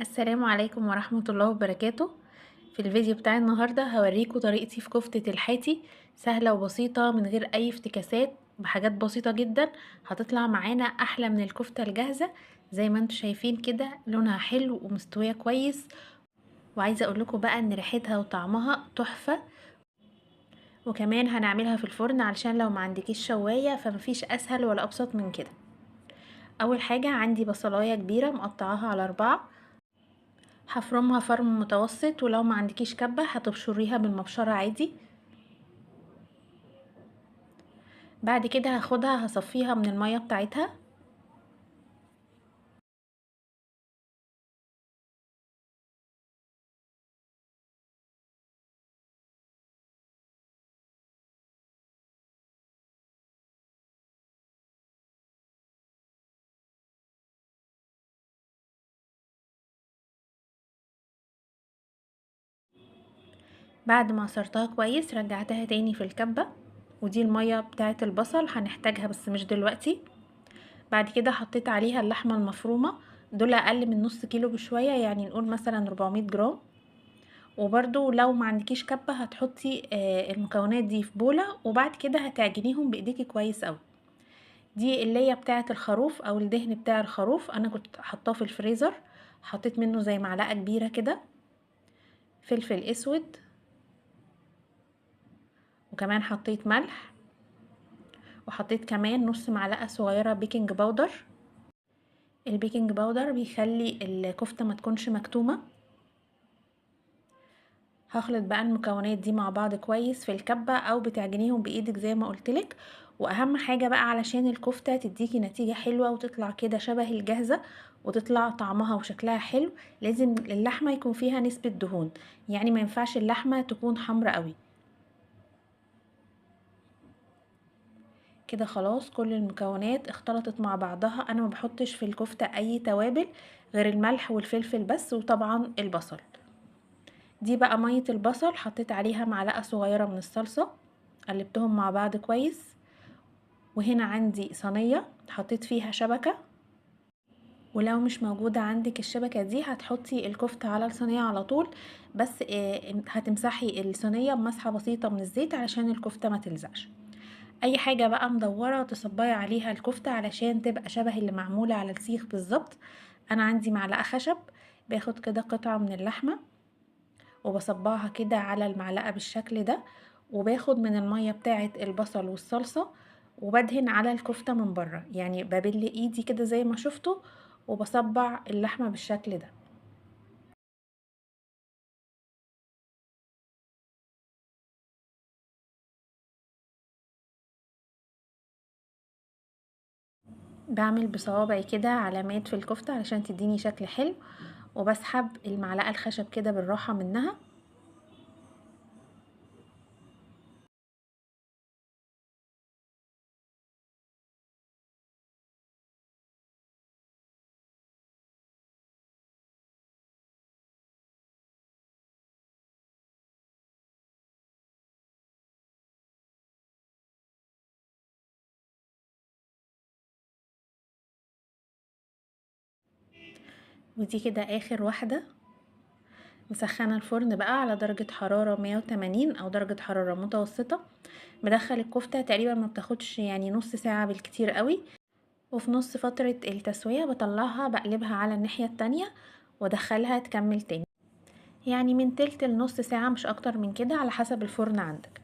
السلام عليكم ورحمة الله وبركاته. في الفيديو بتاع النهاردة هوريكم طريقتي في كفتة الحاتي، سهلة وبسيطة من غير أي افتكاسات، بحاجات بسيطة جدا هتطلع معانا أحلى من الكفتة الجاهزة. زي ما انتم شايفين كده لونها حلو ومستوية كويس، وعايزة اقول لكم بقى ان ريحتها وطعمها تحفة. وكمان هنعملها في الفرن علشان لو ما عندكيش شواية فمفيش اسهل ولا ابسط من كده. اول حاجة عندي بصلاية كبيرة مقطعاها على 4، هفرمها فرم متوسط، ولو ما عندكيش كبة هتبشريها بالمبشرة عادي. بعد كده هاخدها هصفيها من المية بتاعتها. بعد ما عصرتها كويس رجعتها تاني في الكبة، ودي المية بتاعت البصل هنحتاجها بس مش دلوقتي. بعد كده حطيت عليها اللحمة المفرومة، دول اقل من نص كيلو بشوية، يعني نقول مثلا 400 جرام. وبرضو لو ما عندكيش كبة هتحطي المكونات دي في بولة، وبعد كده هتعجنيهم بايديكي كويس قوي. دي اللية بتاعت الخروف او الدهن بتاع الخروف، انا كنت حطاه في الفريزر، حطيت منه زي معلقة كبيرة كده، فلفل اسود، وكمان حطيت ملح، وحطيت كمان نص معلقة صغيرة baking powder. ال baking powder بيخلي الكفتة ما تكونش مكتومة. هخلط بقى المكونات دي مع بعض كويس في الكبة، او بتعجنيهم بايدك زي ما قلتلك. واهم حاجة بقى علشان الكفتة تديكي نتيجة حلوة وتطلع كده شبه الجاهزة وتطلع طعمها وشكلها حلو، لازم اللحمة يكون فيها نسبة دهون، يعني ما ينفعش اللحمة تكون حمرا قوي كده. خلاص كل المكونات اختلطت مع بعضها. انا ما بحطش في الكفتة اي توابل غير الملح والفلفل بس، وطبعا البصل. دي بقى مية البصل، حطيت عليها معلقة صغيرة من الصلصة، قلبتهم مع بعض كويس. وهنا عندي صينية حطيت فيها شبكة، ولو مش موجودة عندك الشبكة دي هتحطي الكفتة على الصينية على طول، بس هتمسحي الصينية بمسحة بسيطة من الزيت علشان الكفتة ما تلزقش. اي حاجة بقى مدورة تصبي عليها الكفتة علشان تبقى شبه اللي معمولة على السيخ بالظبط. انا عندي معلقة خشب، باخد كده قطعة من اللحمة وبصبعها كده على المعلقة بالشكل ده، وباخد من المية بتاعة البصل والصلصة وبدهن على الكفتة من بره، يعني ببل ايدي كده زي ما شفتوا وبصبع اللحمة بالشكل ده. بعمل بصوابعي كده علامات في الكفتة علشان تديني شكل حلو، وبسحب المعلقة الخشب كده بالراحة منها. ودي كده اخر واحدة. مسخنة الفرن بقى على درجة حرارة 180 او درجة حرارة متوسطة. بدخل الكفتة تقريبا ما بتاخدش نص ساعة بالكتير قوي، وفي نص فترة التسوية بطلعها بقلبها على الناحية التانية وادخلها تكمل تاني، يعني من تلت لنص ساعة مش اكتر من كده على حسب الفرن عندك.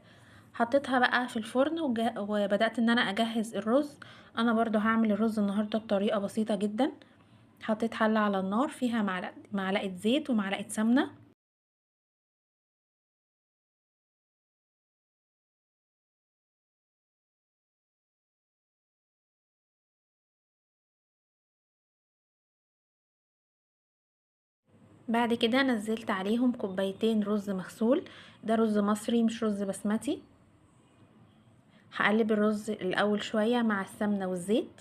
حطيتها بقى في الفرن وبدأت ان انا اجهز الرز. انا برضو هعمل الرز النهاردة بطريقة بسيطة جدا. حطيت حلة على النار فيها معلقة زيت ومعلقة سمنة، بعد كده نزلت عليهم كوبايتين رز مغسول، ده رز مصري مش رز بسمتي. هقلب الرز الأول شوية مع السمنة والزيت.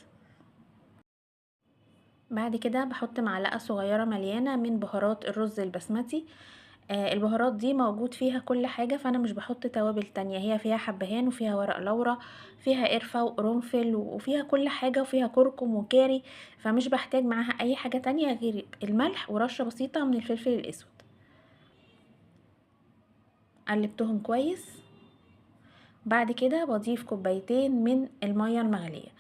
بعد كده بحط معلقة صغيرة مليانة من بهارات الرز البسمتي، البهارات دي موجود فيها كل حاجة، فأنا مش بحط توابل تانية. هي فيها حبهان وفيها ورق لورا، فيها قرفة وقرنفل وفيها كل حاجة، وفيها كركم وكاري، فمش بحتاج معاها أي حاجة تانية غير الملح ورشة بسيطة من الفلفل الأسود. قلبتهم كويس. بعد كده بضيف كوبايتين من المية المغلية.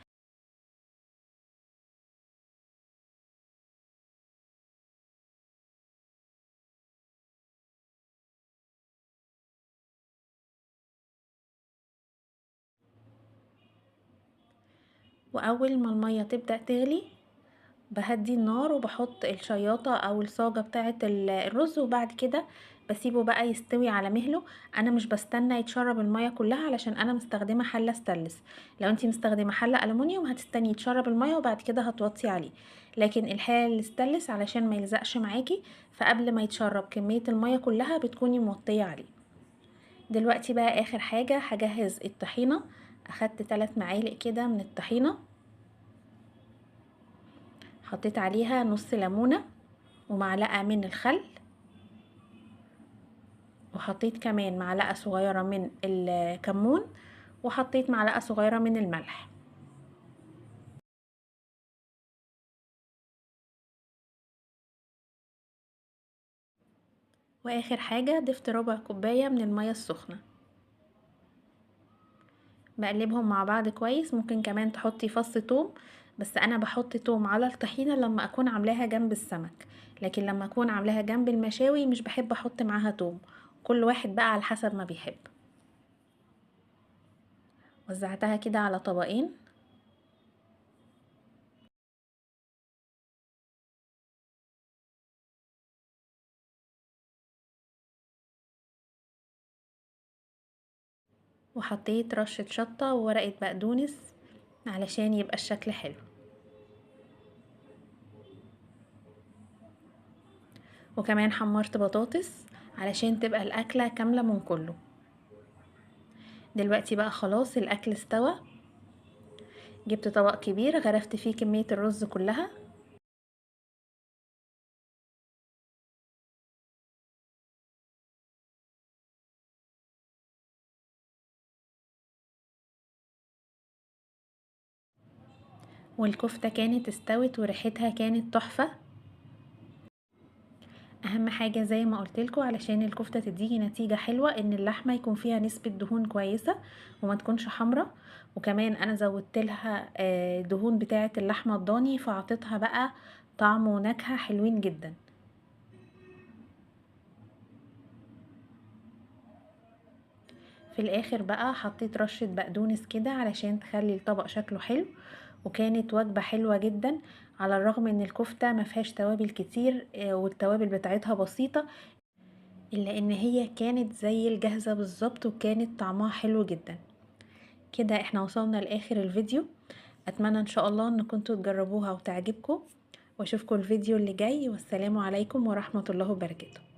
وأول ما المية تبدأ تغلي بهدي النار وبحط الشياطة أو الصاجة بتاعة الرز، وبعد كده بسيبه بقى يستوي على مهله. أنا مش بستنى يتشرب المية كلها علشان أنا مستخدمة حلة ستانلس. لو انتي مستخدمة حلة ألمونيوم هتستني يتشرب المية وبعد كده هتوطي عليه، لكن الحلة الستانلس علشان ما يلزقش معاكي فقبل ما يتشرب كمية المية كلها بتكوني موطية عليه. دلوقتي بقى آخر حاجة هجهز الطحينة. أخدت 3 معالق كده من الطحينة، حطيت عليها نص ليمونة ومعلقة من الخل، وحطيت كمان معلقة صغيرة من الكمون، وحطيت معلقة صغيرة من الملح. واخر حاجة ضفت ربع كوباية من المية السخنة. بقلبهم مع بعض كويس. ممكن كمان تحطي فص توم، بس انا بحط توم على الطحينة لما اكون عاملاها جنب السمك، لكن لما اكون عاملاها جنب المشاوي مش بحب احط معاها توم. كل واحد بقى على حسب ما بيحب. وزعتها كده على طبقين. وحطيت رشة شطة وورقة بقدونس علشان يبقى الشكل حلو. وكمان حمرت بطاطس علشان تبقى الأكلة كاملة من كله. دلوقتي بقى خلاص الأكل استوى. جبت طبق كبير غرفت فيه كمية الرز كلها. والكفتة كانت استوت وريحتها كانت تحفة. اهم حاجة زي ما قلت لكم علشان الكفتة تديكي نتيجة حلوة ان اللحمة يكون فيها نسبة دهون كويسة وما تكونش حمرا. وكمان انا زودت لها دهون بتاعة اللحمة الضاني، فاعطيتها بقى طعم ونكهة حلوين جدا. في الاخر بقى حطيت رشة بقدونس كده علشان تخلي الطبق شكله حلو. وكانت وجبة حلوة جدا، على الرغم ان الكفتة ما فيهاش توابل كتير، والتوابل بتاعتها بسيطة، الا ان هي كانت زي الجاهزة بالظبط وكانت طعمها حلو جدا. كده احنا وصلنا لاخر الفيديو. اتمنى ان شاء الله ان كنتوا تجربوها وتعجبكم، واشوفكم الفيديو اللي جاي. والسلام عليكم ورحمة الله وبركاته.